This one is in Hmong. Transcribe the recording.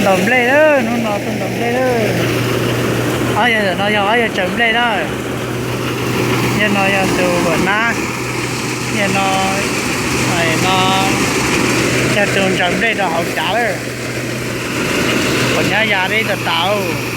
Tsaws nplej lawm, hnub no tuaj ntsaws nplej lawm. Ob yawg ntawm no yog ob yawg tsaws nplej na. Yawg no yog tus luam nab, yawg no, no yog tus ntsaws nplej rau hauv cav lawm. Pom nyab ya deb tas tas.